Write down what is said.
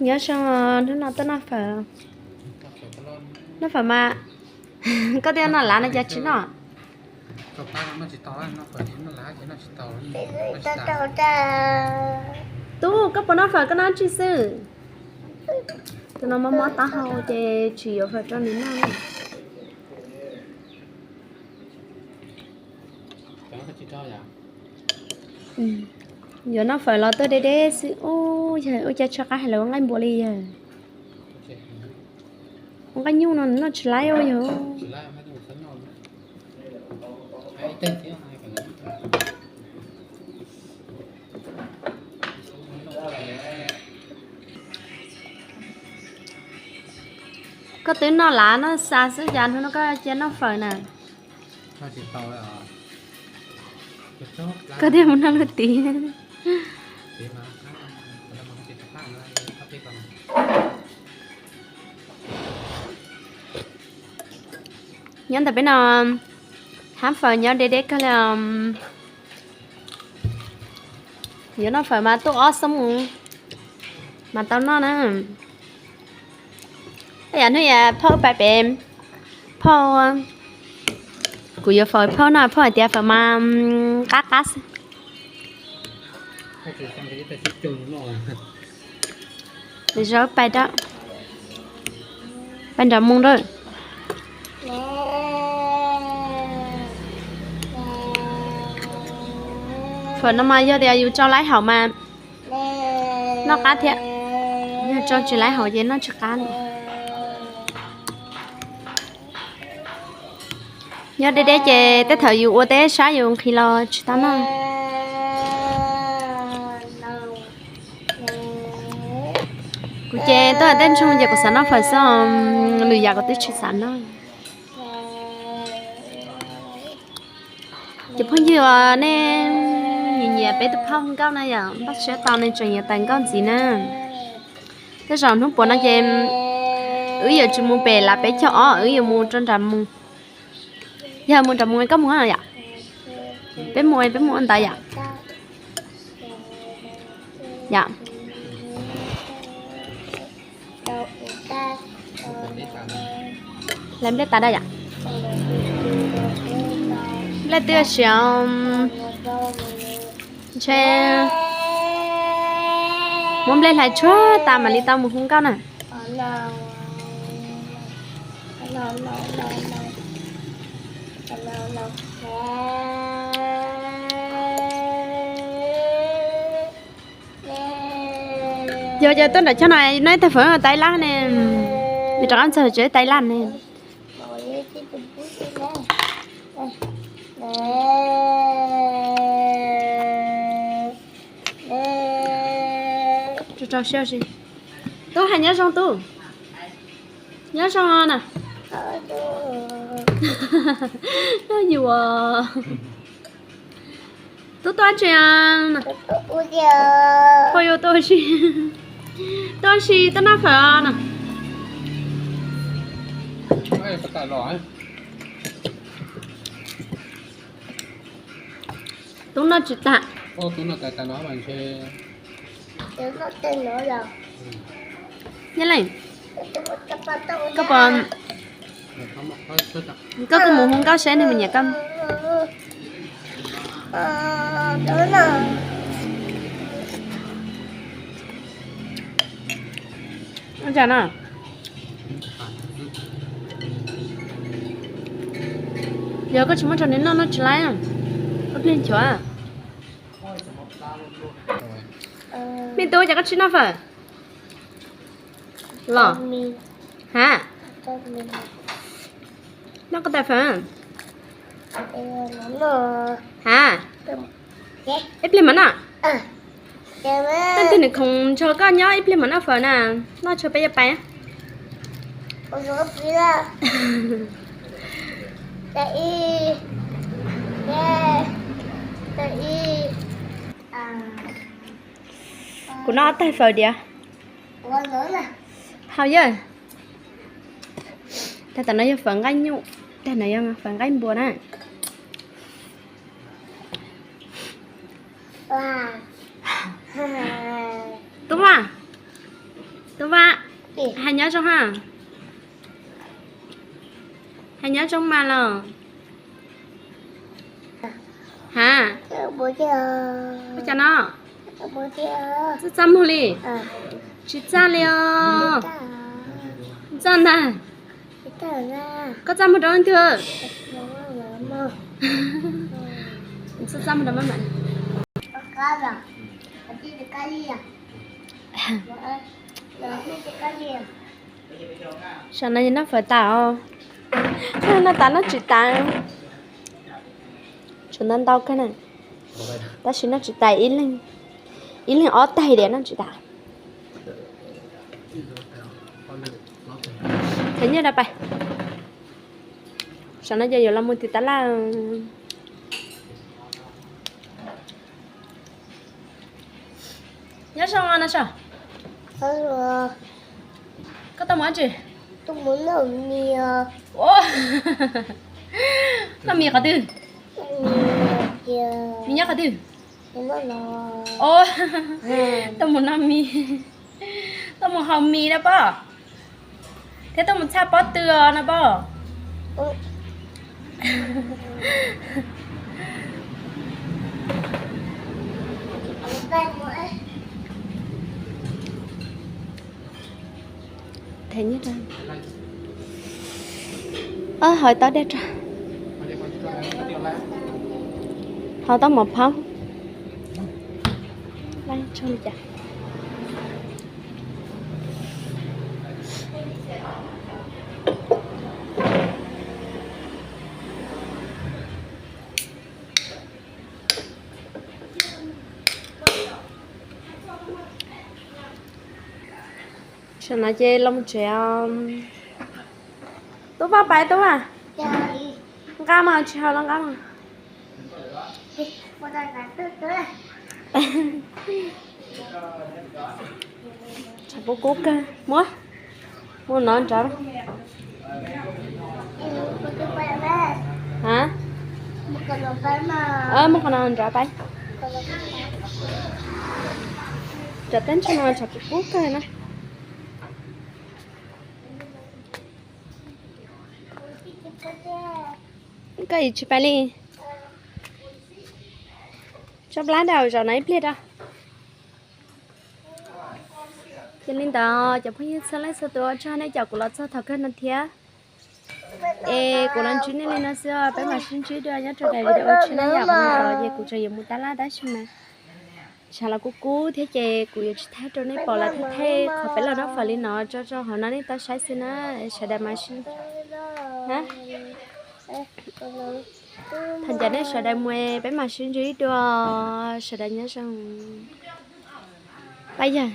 Nyob zoo, hnub no tuaj noj fawm. Noj fawm mas koj twb noj lav no cas tsis noj? Tub, koj puas noj fawm, koj noj dab tsi xwb? Tus no mob mob taub hau ces tsis yuav fawm rau nws noj. Yuav noj fawm los tuaj deb deb xwb. Ub, yog ua cas tshaib qab hais lawv ua nqaij npua li yawg. Ua nqaij nyuj no noj tsis laib ua yawg. Koj twb noj lav noj xa xwb cas hnub no koj cia noj fawm na? Koj thiaj mus noj lub tid. Nyob ntawm peb no, hab fawm nyob deb deb kawg li. Yuav noj fawm mas tuaj ob xuab moos mas tau noj na. Yam hnub yam phauj pais pem, phauj, kuv yuav fawm phauj noj, phauj hais tias fawm mas qab qab xwb. Zaub pais da, pais nram mus da. Fawm no mas yog tias yus tso laib haum mas noj qab thiab, yog tso tsis laib haum ces noj tsis qab li. Nyob deb deb ces tej thaum yus ua teb sab yus nqhis los tsis tau noj. Kuv ces tuaj hais tej ntsoog ces kuv xav noj fawm xwb, lwm yam kuv twb tsis xav noj. Ces phooj ywg, nej nyiam nyiam peb tus phauj hu nkauj na yom, npaj siab tau nws tseem yuav tawm nkauj ntxiv na. Tej zaum hnub puav no ces wb yuav tsis mus pem lav peb caug ob, wb yuav mus rau nram mus. Yog mus nram mus koj mus yom? Peb mus, peb mus ua ntawd yom? Yom. Hlais nplej tas da yom? Nplej twb siav, ntshe muab nplej hlais tsuag tas mam li tau mus hu nkauj na. Yog cas tuaj nram choj no noj ib tag fawm tais laj ne, rov qab ntxog tsev tais laj ne. Rau siab si. Tub hais nyob zoo tub. Nyob zoo na. Nyob yuav. Tub tuaj tsi? Poj yuav tuaj si. Tuaj si tuaj noj fawm na. Tub noj tsis tas. Nyob leej. Koj puas, koj kuj mus hu nkauj seb nws puas nyiam koj. Ua cas no? Yog koj tsis muab rau nws noj noj tsis laib, koj plig nchuav. Me tub, cas koj tsis noj fawm los? Ha? Noj koj tais fawm. Ha? Ib pliag mam noj. Tej ntawm nws khoom nrog koj nyob, ib pliag mam noj fawm na. Noj tsuag peb yuav pais. Kuv noj ob tais fawm diam. Hau yawg. Tais tom no yog fawm nqaij nyuj, tais no yog fawm nqaij npua na. Tub mas, Tub Vaj, hais nyob zoo ha. Hais nyob zoo mas los. Ha? Ua cas no? Txaj txaj muag li? Tsis txaj li os. Txaj ntag. Koj txaj muag rau leej twg? Txaj txaj muag rau maj mam. Saum no noj fawm tas os. Noj tas noj tsis tas. Tshuav ntau ntau kawg na. Tab sis noj tsis tas, ib leeg ob taig diam noj tsis tas. Thov nyiaj rau pais. Saum no ces yuav los mus tim tab laj. Nyob zoo no so. Koj tau mus dab tsi? Noj mis qhov twg? Mis nyob qhov twg? Tau mus noj mis, tau mus haus mis na poj, thiab tau mus txhaj pob tw os no poj. Hau tau dej tso, hau tau mov phaub. Saum no ces los tsev. Tub Vaj, pais Tub Vaj. Nqa mas, tsis haus los nqa mas. Tshav kub kub kawg, muab, mus no nrad. Mus qhov no nrad pais. Cov teb ntshe no tshav kub kub kawg na. Koj tsis pais li? Tso plab rau zaum no ib pliag rau. Yog li ntawd cov phooj ywg txhua leej txhua tus, ua tsaug nej caum kuv los txog thaum kawg no thiab. Es kuv los ntsib nej li no xwb, peb mam sib ntsib dua nyob rau daim video tshiab na yom. Qhov no ces kuv tseem yuav mus tab laj tab sis mas tshav los kub kub thiab ces kuv yuav tsis thaij rau nej pom lawm, thaij thaij qhov peb los noj fawm li no tso rau hauv no nej tau saib xwb na. Sawv daws mas sib, thaum ncaj nej sawv daws mus, peb mam sib ntsib dua, sawv daws nyob zoo. Pab yawg.